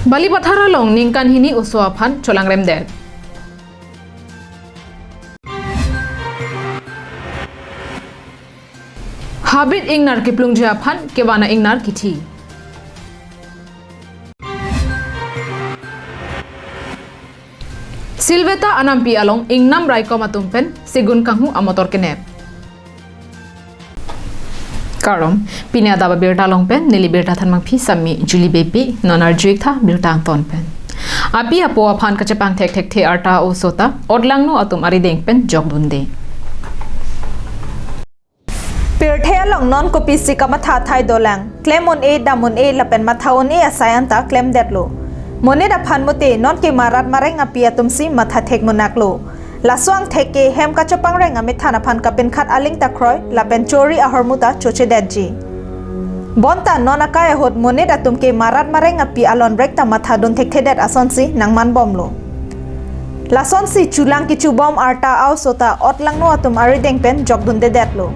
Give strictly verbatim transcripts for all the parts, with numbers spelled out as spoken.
Balipathar along ningkan hini oso aphan cholangremdet. Habit ingnar kiplungji aphan kevan a-ingnar kithi. Silveta anampi along ingnam raikom atum pen segun kanghu amotor kenep. Kardom, pini adap abirta along pen neli birta thanmangpi Sami Julie Beypi, non arjuik tha birta angton pen. Api apo aphan kachepangthek thekthe arta oso ta otlangno atum arideng pen jokdunde. Pirthe along non kopisi kamatha athai dolang. Klem un-e, dam un-e lapen matha un-e asai anta klemdetlo. Monit aphan mate non ke marat mareng api atumsi matha thek munaklo. Laso angthek ke hem kachopangreng amethan aphan kapinkhat aling ta kroi lapen chori ahormu ta chochedetji. Bonta non akai ahut monit atum ke marat mareng api alonrek ta mathadun thekthedet asonsi nangmanbomlo. Lasonsi chulang kichubom arta a-oso ta otlangno atum arideng pen jokdundedetlo.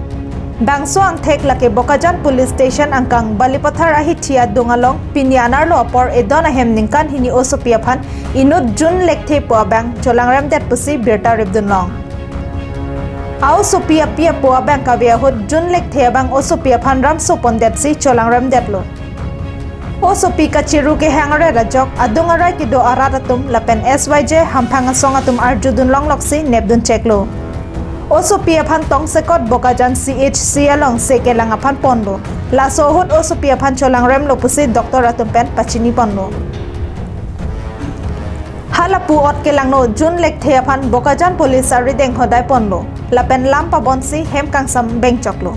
Bangso angthek lake Bokajan Police Station angkang Balipathar ahithi adung along pini anerlo apor edon ahem ningkan hini osopi aphan inut June lekthe pu abang cholangremdet pusi birta ripdunlong. A-osopi api apo abang kave ahut June lekthe abang osopi aphan ramso pondetsi cholangremdetlo. Osopi kachiru kehang aret ajok adung arai kedo arat atum lapen S Y J hamphang asong atum arjudunlongloksi nepduncheklo. Osopi aphan tongsekot Bokajan C H C along se kelang aphan ponlo. Laso ahut osopi aphan cholangremlo pusi doctor atum pen pachiniponlo. Halapu ot kelangno June lekthe aphan Bokajan Police arideng hodaiponlo. Lapen lam pabonsi hem kangsam bengchoklo.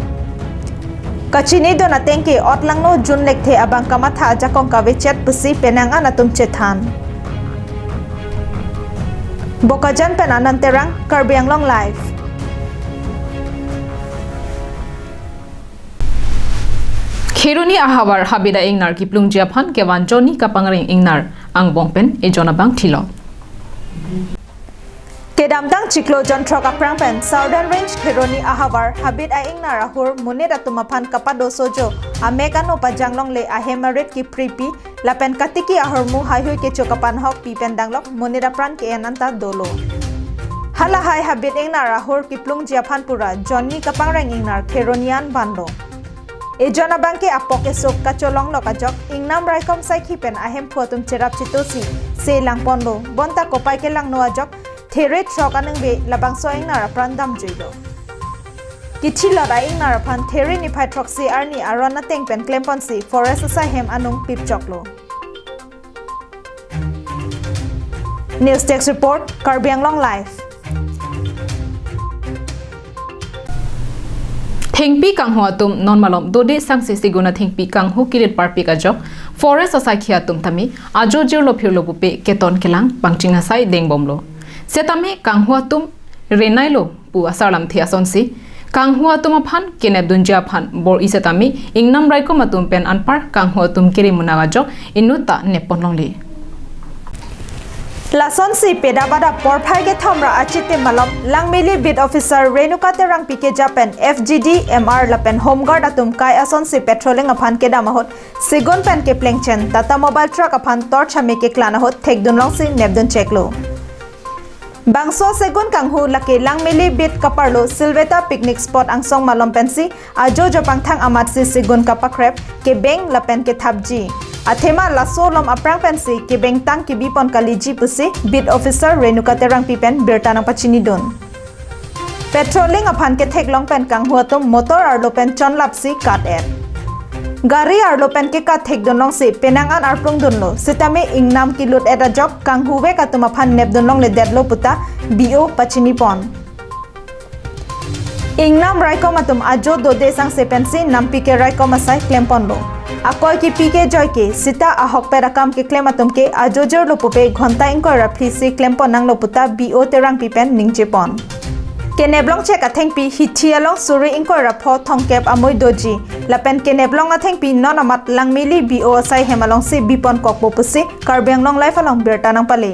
Kachinidun ateng ke otlangno June lekthe abang kamatha ajakong kavechet pusi penang an atum chethan. Bokajan pen Anand Terang, Karbi Anglong Live. Kheroni ahavar habit a-ingnar kiplungji aphan kevan jonni kapangreng ingnar angbong pen ejon abang thilo. Kedamtang chiklo jonthrok aphrang pen Southern Range Kheroni ahavar habit a-ingnar ahur monit atum aphan kapado sojo amek ano pajanglongle ahem arit kipripi lapen katiki ahormu haihui kecho kapanhokpi pen danglok monit apran ke-en anta dolo. Halahai habit ingnar ahur kiplungji aphan pura jonni kapangreng ingnar Kheroni an vanlo. Ejon abang ke apok esuk kacholonglok ajok ingnam raikom saikhi pen ahemphu atum cherap chitosi se langponlo, bonta kopai kelangno ajok there throk aningve labangso ingnar apran damjuilo. Kithilot a-ingnar aphan there niphai throksi arni aron ateng pen klemponsi forest asai hem anung pipchoklo. News Desk Report, Karbi Anglong Live. Thengpi kanghu atum non malom dode sangse segun athengpi kanghu kilit parpik ajok forest asaikhi atum tame ajo jirlo phirlo pupe keton kelang pangching asai dengbomlo. Setame kanghu atum renailo pu asar lamthe asonsi kanghu atum aphan kenepdunji aphan bor-i setame ingnam raikom atum pen anpar kanghu atum kiri munak ajok inut ta nepponlongle. Lasonsi pedap adap porphai kethom ra achite malom Langmili Beat Officer Renuka Terangpi keja pen F G D, M R lapen Home Guard atum kai asonsi patrolling aphan kedam ahut segun pen keplengchen Tata Mobile Truck aphan torch ame keklang ahut thekdunlongsi nepduncheklo. Bangso segun kanghu lake Langmili Beat kaparlo Silveta Picnic Spot angsong malom pensi ajo jopangthang amatsi segun kapakrep, kebeng lapen kethapji. Athema laso alom aphrang pensi kebengtang kebipon kaliji pusi Beat Officer Renuka Terangpi pen birta nangpachinidun. Patrolling aphan ketheklong pen kanghu atum motor arlo pen chonlapsi kat-et. Gari arlo pen kekat thekdunlongsi penang an arplungdunlo, setame ingnam kilut-et ajok kanghu vek atum aphan nepdunlongledetlo puta B O pachinipon. Ingnam raikom atum ajo dode sangse pensi nampi ke raikom asai klemponlo. Akoi kipi ke joike sita ahokpet akam keklem atum ke ajo jirlo pupe ghonta ingkoi ra phlisi klempon nanglo puta B O Terangpi pen ningjepon. Keneplongchek athengpi hithi along suri ingkoi ra pho thomkep amoi doji. Lapen keneplong athengpi non amat Langmili B O asai hem alongsi bipon kokpo pusi Karbi Anglong Live along birta nangpale.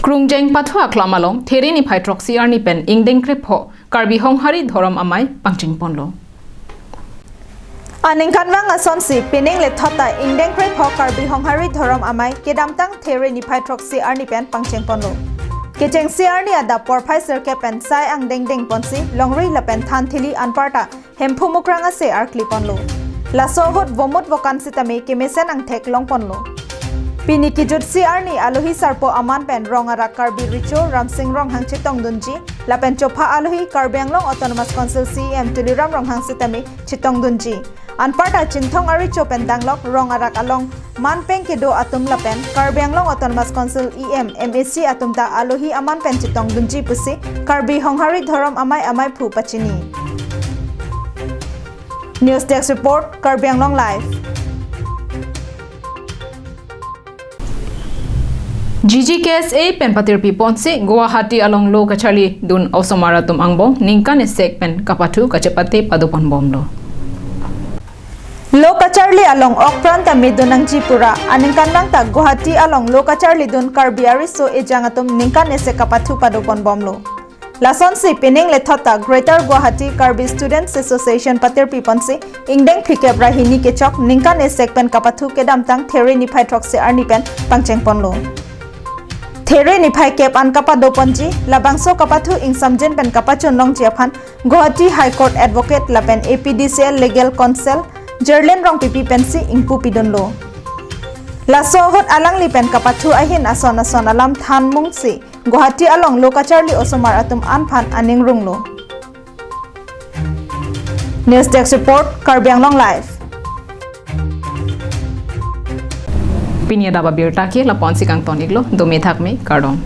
Prungjeng pathu aklam along There niphai throksi arni pen ingdeng krepho Karbi Honghari Dhorom Amei pangchengponlo. Aningkanvang asonsi pining lethot ta ingdeng krepho Karbi Honghari Dhorom Amei kedamtang There niphai throksi arni pen pangchengponlo. Kechengsi arni adap porphai sirkep pen sai angdeng dengponsi longri lapen thanthili anparta Hemphu Mukrang ase arkliponlo. Laso ahut vomut vokan sitame kemesen angthek longponlo. Pini kejutsi arni alohi sarpo aman pen Rong Arak Karbi Recho Ramsing Ronghang chetongdunji, lapen chopha alohi Karbi Anglong Autonomous Council C E M Tuliram Ronghang sitame chetongdunji. Anparta Chinthong arecho pen danglok Rong Arak along manpeng kedo atum lapen Karbi Anglong Autonomous Council E M, M A C atum ta alohi aman pen chetongdunji pusi Karbi Honghari Dhorom Amei ameiphu pachini. News Desk Report, Karbi Anglong Live. G G K S A pen patirpiponsi Guwahati along lo kacharlidun osomar atum angbong ningkan esek pen kapathu kachepate padoponbomlo. Lo kacharli along okpran ta medun nangji pura aningkanvang ta Guwahati along lo kacharlidun Karbi ariso ejang atum ningkan esek kapathu padoponbomlo. Lasonsi pining lethot ta Greater Guwahati Karbi Students Association patirpiponsi ingdeng phlikep ra hini kechok ningkan esek pen kapathu kedamtang There niphai throksi arni pen pangchengponlo. There niphai kep an kapadoponji, labangso kapathu ingsamjin pen kapachunlongji aphan Guwahati High Court Advocate lapen A P D C L Legal Counsel Jerlin Rongpipi pensi ingpu pidunlo. Laso ahut alangli pen kapathu ahin ason ason alam than mungsi Guwahati along lo kacharli osomar atum anphan aning runglo. News Desk Report, Karbi Anglong Live. Pini adap abirta ke lapu-ansi kangton-iklo, dome thakme, kardom.